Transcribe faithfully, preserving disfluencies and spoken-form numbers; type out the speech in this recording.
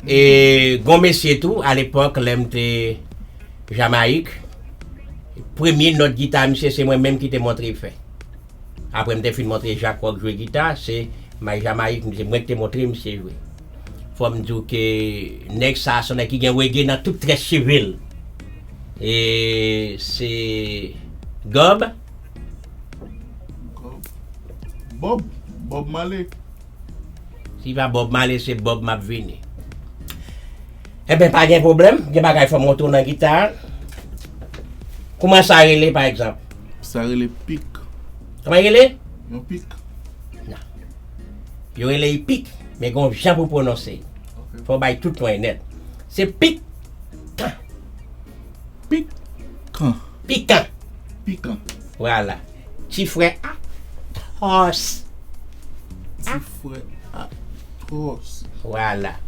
E gon mesye tou, alepòk, lè m te Jamayik, premye nòt gita misye, se mwen menm ki te montre l fè. Apre m te fin montre Jack Rock jwe gita, se may Jamayik, se mwen ki te montre misye jwe. Fò m di w ke nèg sa a, se yon nèg ki gen reggae nan tout trè cheve l. E se Gob. Bob. Bob Marley. Si pa Bob Marley, se Bob m ap vini. Enben, pa gen pwoblèm. Gen bagay fò m retounen nan gita. Kouman sa rele, pa egzanp? Sa rele pik. Kouman rele? Yon pik. Yo rele l pik, men gon jan pou pwononse. Fò w bay tout mwen nèt. Se pik. Pik. Kan. Pikan. Pikan. Vwala. Ti frè Atos. Ti frè Atos. Vwala.